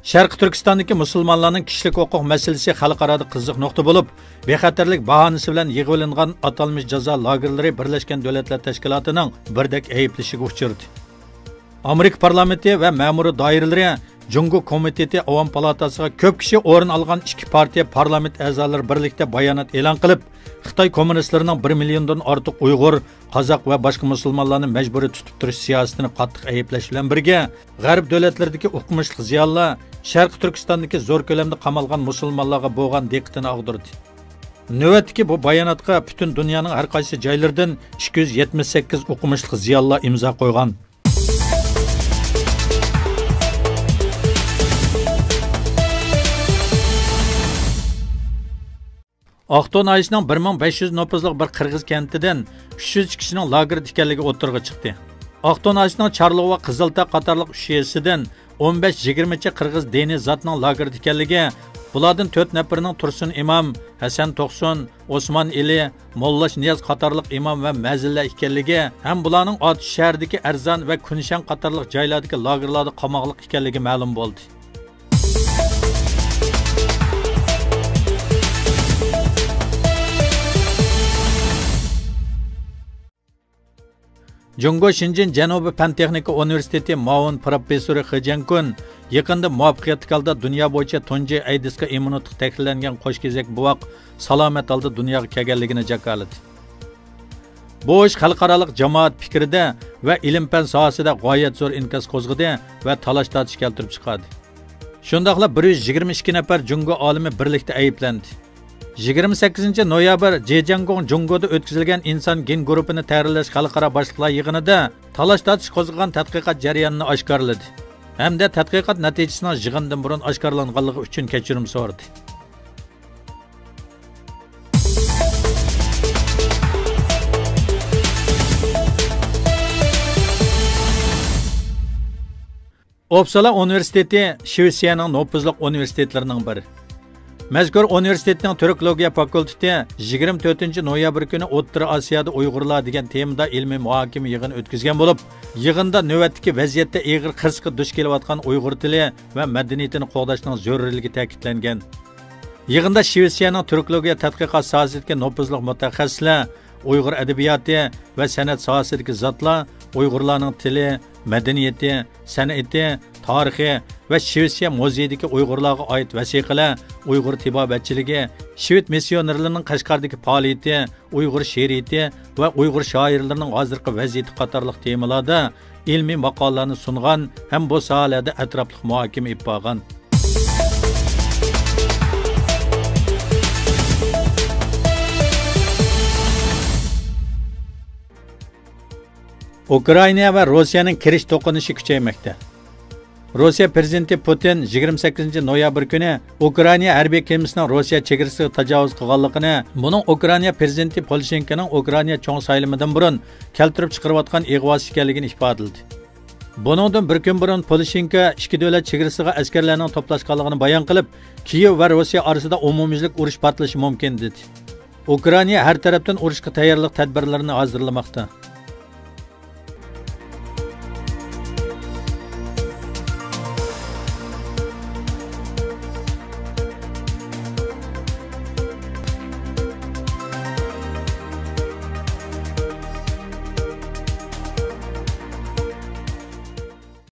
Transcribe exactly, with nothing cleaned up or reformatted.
شەرقىي تۈركىستاندىكى مۇسۇلمانلارنىڭ كىشىلىك ھوقۇق مەسىلىسى خەلقئارادا قىزىق نۇقتا بولۇپ، بىخەتەرلىك باھانىسى بىلەن يىغىۋېلىنغان ئاتالمىش جازا لاگېرلىرى بىرلەشكەن دۆلەتلەر تەشكىلاتىنىڭ بىردەك ئەيىبلىشىگە ئۇچرىدى. ئامېرىكا پارلامېنتى ۋە مەمۇرىي دائىرىلىرى جۇڭگو كومىتېتى ئاۋام پالاتاسىغا كۆپ كىشى ئورۇن ئالغان ئىككى پارتىيە پارلامېنت ئەزالىرى بىرلىكتە بايانات ئېلان قىلىپ، خىتاي كوممۇنىستلىرىنىڭ بىر مىليوندىن ئارتۇق ئۇيغۇر، قازاق ۋە باشقا مۇسۇلمانلارنى مەجبۇرىي تۇتۇپ تۇرۇش سىياسىتىنى قاتتىق ئەيىبلەش بىلەن بىرگە، غەرب دۆلەتلىرىدىكى ئوقۇمۇشلۇق زىيالىيلار شەرقىي تۈركىستاندىكى زور كۆلەمدە قامالغان مۇسۇلمانلارغا بولغان دىققىتىنى ئاغدۇردى. نۆۋەتتىكى بۇ باياناتقا پۈتۈن دۇنيانىڭ ھەر قايسى جايلىرىدىن ئىككى يۈز يەتمىش سەككىز ئوقۇمۇشلۇق زىيالىيلار ئىمزا قويغان. ئاقتو ناھىيەسىنىڭ بىر مىڭ بەش يۈز نوپۇزلۇق بىر قىرغىز كەنتىدىن ئۈچ يۈز كىشىنىڭ لاگېردا ئىكەنلىكى ئوتتۇرىغا چىقتى. ئاقتو ناھىيەسىنىڭ چارلىغۇ ۋە قىزىلتاغ قاتارلىق ئۈچ يېزىسىدىن ئون بەش يىگىرمىچە قىرغىز دىنىي زاتنىڭ لاگېردا ئىكەنلىكى، بۇلاردىن تۆت نەپىرىنىڭ تۇرسۇن ئىمام، ھەسەن توقسۇن، ئوسمان ئېلى، موللاش نىياز قاتارلىق ئىمام ۋە مەزىنلەر ئىكەنلىكى ھەم بۇلارنىڭ ئاتۇش شەھىرىدىكى ئەرزان ۋە كۈنشەن قاتارلىق جايلاردىكى لاگېرلاردا قاماقلىق ئىكەنلىكى مەلۇم بولدى. جۇڭگو شېنجېن جەنۇبىي پەن تېخنىكا ئۇنىۋېرسىتېتى مۇئاۋىن پروفېسسورى خې جيەنكۈن يېقىندا مۇۋەپپەقىيەتلىك ھالدا دۇنيا بويىچە تۇنجى ئەيدىسقا ئىممۇنىتېت تەكىتلەنگەن قوش كېزەك بوۋاق سالامەت ھالدا دۇنياغا كەلگەنلىكىنى جاكارلىدى. بۇ ئىش خەلقئارالىق جامائەت پىكرىدە ۋە ئىلىم-پەن ساھەسىدە غايەت زور ئىنكاس قوزغىدى ۋە تالاش-تارتىش كەلتۈرۈپ چىقاردى. شۇنداقلا بىر يۈز يىگىرمە ئىككى نەپەر جۇڭگو ئالىمى بىرلىكتە ئەيىبلەندى. يىگىرمە سەككىزىنچى نويابىر جېجياڭگوڭ جۇڭگودا ئۆتكۈزۈلگەن ئىنسان گېن گۇرۇپپىنى تەھرىرلەش خەلقئارا باشلىقلار يىغىنىدا تالاش-تارتىش قوزغىغان تەتقىقات جەريانىنى ئاشكارىلىدى ھەمدە تەتقىقات نەتىجىسىنىڭ يىغىندىن بۇرۇن ئاشكارىلانغانلىقى ئۈچۈن كەچۈرۈم سورىدى. ئوپسالا ئۇنىۋېرسىتېتى شىۋېتسىيەنىڭ نوپۇزلۇق ئۇنىۋېرسىتېتلىرىنىڭ بىرى. مەزكۇر ئۇنىۋېرسىتېتنىڭ تۈركولوگىيە فاكۇلتېتى يىگىرمە تۆتىنچى نويابىر كۈنى ئوتتۇرا ئاسىيادا ئۇيغۇرلار دېگەن تېمىدا ئىلمىي مۇھاكىمە يىغىنى ئۆتكۈزگەن بولۇپ، يىغىندا نۆۋەتتىكى ۋەزىيەتتە ئېغىر قىرسىققا دۇچ كېلىۋاتقان ئۇيغۇر تىلى ۋە مەدەنىيىتىنى قوغداشنىڭ زۆرۈرلۈكى تەكىتلەنگەن. يىغىندا شىۋېتسىيەنىڭ تۈركولوگىيە تەتقىقات ساھەسىدىكى نوپۇزلۇق مۇتەخەسسىسلەر، ئۇيغۇر ئەدەبىياتى ۋە سەنئەت ساھەسىدىكى زاتلار، ئۇيغۇرلارنىڭ تىلى، مەدەنىيىتى، سەنئىتى، تارىخى ۋە شىۋېتسىيە مۇزېيىدىكى ئۇيغۇرلارغا ئائىت ۋەسىقىلەر، ئۇيغۇر تېبابەتچىلىكى، شىۋېت مىسسىيونېرلىرىنىڭ قەشقەردىكى پائالىيىتى، ئۇيغۇر شېئىرىيىتى ۋە ئۇيغۇر شائىرلىرىنىڭ ھازىرقى ۋەزىيىتى قاتارلىق تېمىلاردا ئىلمىي ماقالىلەرنى سۇنغان ھەم بۇ ساھەلەردە ئەتراپلىق مۇھاكىمە ئېلىپ بارغان. ئۇكرائىنا ۋە روسىيەنىڭ كىرىچ توقۇنۇشى كۈچەيمەكتە. روسىيە پىرېزىدېنتى پۇتىن يىگىرمە سەككىزىنچى نويابىر كۈنى ئۇكرائىنا ھەربىي كېمىسىنىڭ روسىيە چېگرىسىغا تاجاۋۇز قىلغانلىقىنى، بۇنىڭ ئۇكرائىنا پىرېزىدېنتى پولشېنكونىڭ ئۇكرائىنا چوڭ سايلىمىدىن بۇرۇن كەلتۈرۈپ چىقىرىۋاتقان ئىغۋاسى ئىكەنلىكىنى ئىپادىلىدى. بۇنىڭدىن بىر كۈن بۇرۇن پولشېنكو ئىككى دۆلەت چېگرىسىغا ئەسكەرلەرنىڭ توپلاشقانلىقىنى بايان قىلىپ، كىيېۋ ۋە روسىيە ئارىسىدا ئومۇميۈزلۈك ئۇرۇش پارتلىشى مۇمكىن، دېدى. ئۇكرائىنا ھەر تەرەپتىن ئۇرۇشقا تەييارلىق تەدبىرلىرىنى ھازىرلىماقتا.